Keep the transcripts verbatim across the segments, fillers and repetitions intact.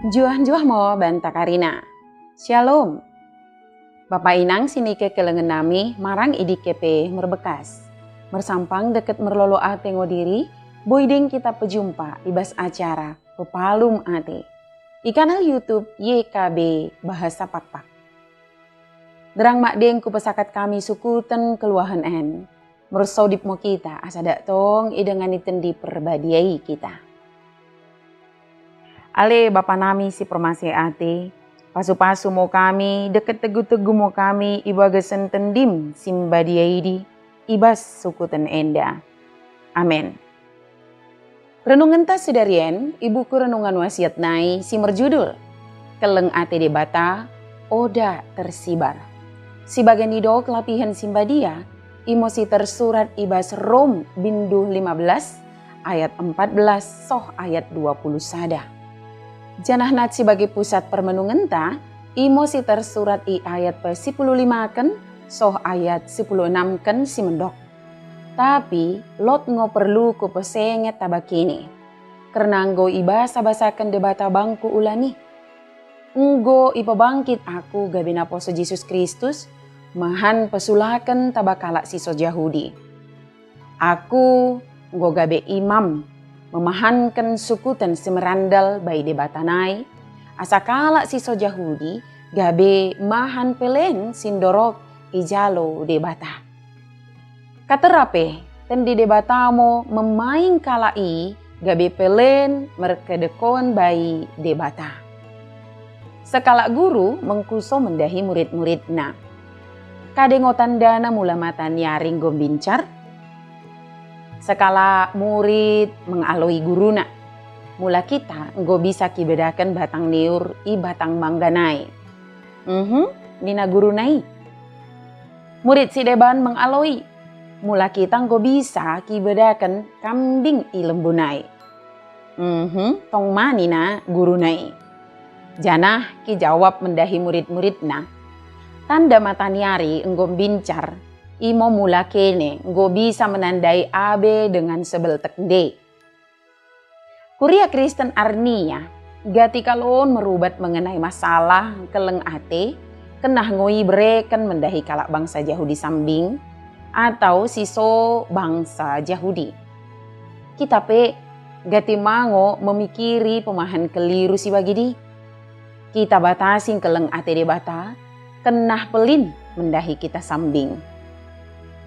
Njuah-njuah mo banta karina. Syalom. Bapa inang sinikekelengen nami marang i dike pe merbekas. Mersampang dekket merlolo ate ngo diri, boi deng kita pejumpa i bas acara Pepalum Ate i kanal YouTube Y K B Bahasa Pakpak. Nderrang madeng kupesakat kami sukuten kelluahen en, mersodip mo kita asa dak tong idengani Tendi Perbadia i kita. Ale Bapa nami si permaseh ate, pasu-pasu mo kami, dekket teggu-teggu mo kami i bagasen Tendim si mbadia idi, i bas sukuten enda. Amen. Renungenta sidarien i buku Renungan Wasiat nai si merjudul Kelleng Ate Debata Oda Tersibar. Si bage nidok lapihen si mbadia, imo si tersurat i bas Rom bindu lima belas ayat empat belas soh ayat dua puluh sada. Janah nat si bage pusat permenungenta, imo si tersurat i ayat pesipuluh limaken soh ayat sipuluh enamken si mendok. Tapi lot ngo perlu kupesenget taba kene, kerna enggo ibasa-basaken Debata bangku ulan i. Enggo ipebangkit aku gabe naposo Jesus Kristus, mahan pesulaken taba kalak si so Jahudi. Aku enggo gabe imam, memahanken sukuten si merandal bai Debata nai, asa kalak si so Jahudi gabe mahan pelen si ndorok ijalo Debata. Katera pe, Tendi Debata mo memaing kalak i gabe pelen merkedekoen bai Debata. Sekalak guru mengkuso mendahi murid-muridna. Kade ngo tandana mula mataniari enggo mbincar? Sekalak murid mengaloi guruna. Mula kita enggo bisa kibedaken batang neur i batang mangga nai. Mhm, nina guruna i. Murid sideban mengaloi. Mula kita enggo bisa kibedaken kambing i lembu nai. Mhm, tong ma nina guruna i. Janah kijawab mendahi murid-muridna, tanda mataniari enggo mbincar, imo mula kene enggo bisa menandai abe dengan sebeltek nde. Kuria Kristen arnia, gati kalon merubat mengenai masalah kelleng ate, kennah ngo ibereken mendahi kalak bangsa Jahudi sambing, atau si so bangsa Jahudi. Kita pe gati ma ngo memikiri pemahan keliru si bagidi. Kita batasi kelleng ate Debata, kennah pellin mendahi kita sambing.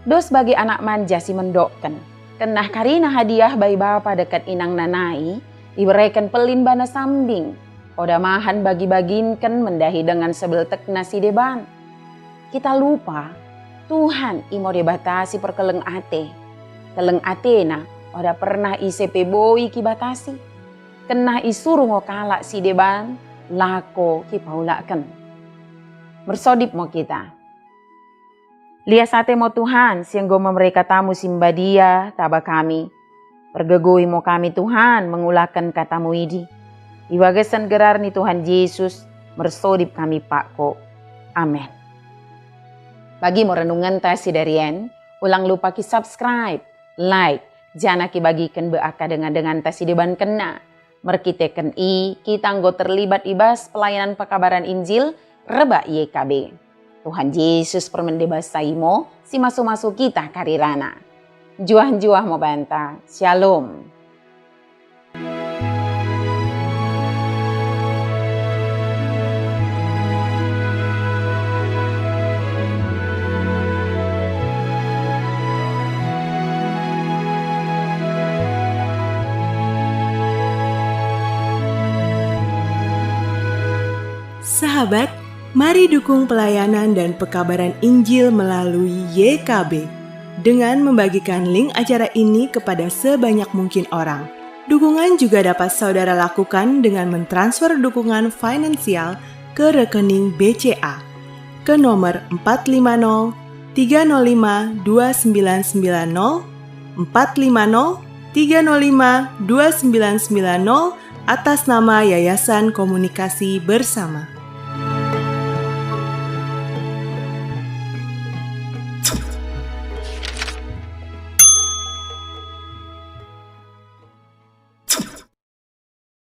Dos bagi anak manja si mendokken, kennah karina hadiah bai bapa dekket inangna nai, ibereken pellin bana sambing, oda mahan bagi-baginken mendahi dengan sebeltekna sideban. Kita lupa, Tuhan imo Debata si perkelleng ate. Kelleng atena oda pernah ise pe boi kibatasi. Kennah isuruh ngo kalak sideban lako kipaulaken. Mersodip mo kita. Lias ate mo Tuhan, si enggo memere katamu si mbadia taba kami. Pergegoi mo kami Tuhan mengulaken katamu idi. I bagasen gerar ni Tuhan Jesus, mersodip kami pakko. Amen. Bagi mo renungenta sidarien, ulang lupa ki-subscribe, like, janah kibagiken bai akka dengan-denganta sidebankenna. Merkiteken i, kita enggo terlibat i bas pelayanan pekabaran Injil rebbak Y K B. Tuhan Jesus permende basa imo si masu-masu kita karirana. Njuah-njuah mo banta. Syalom. Sahabat, mari dukung pelayanan dan pekabaran Injil melalui Y K B dengan membagikan link acara ini kepada sebanyak mungkin orang. Dukungan juga dapat saudara lakukan dengan mentransfer dukungan finansial ke rekening B C A, ke nomor empat lima nol tiga nol lima dua sembilan sembilan nol, empat lima nol tiga nol lima dua sembilan sembilan nol, atas nama Yayasan Komunikasi Bersama.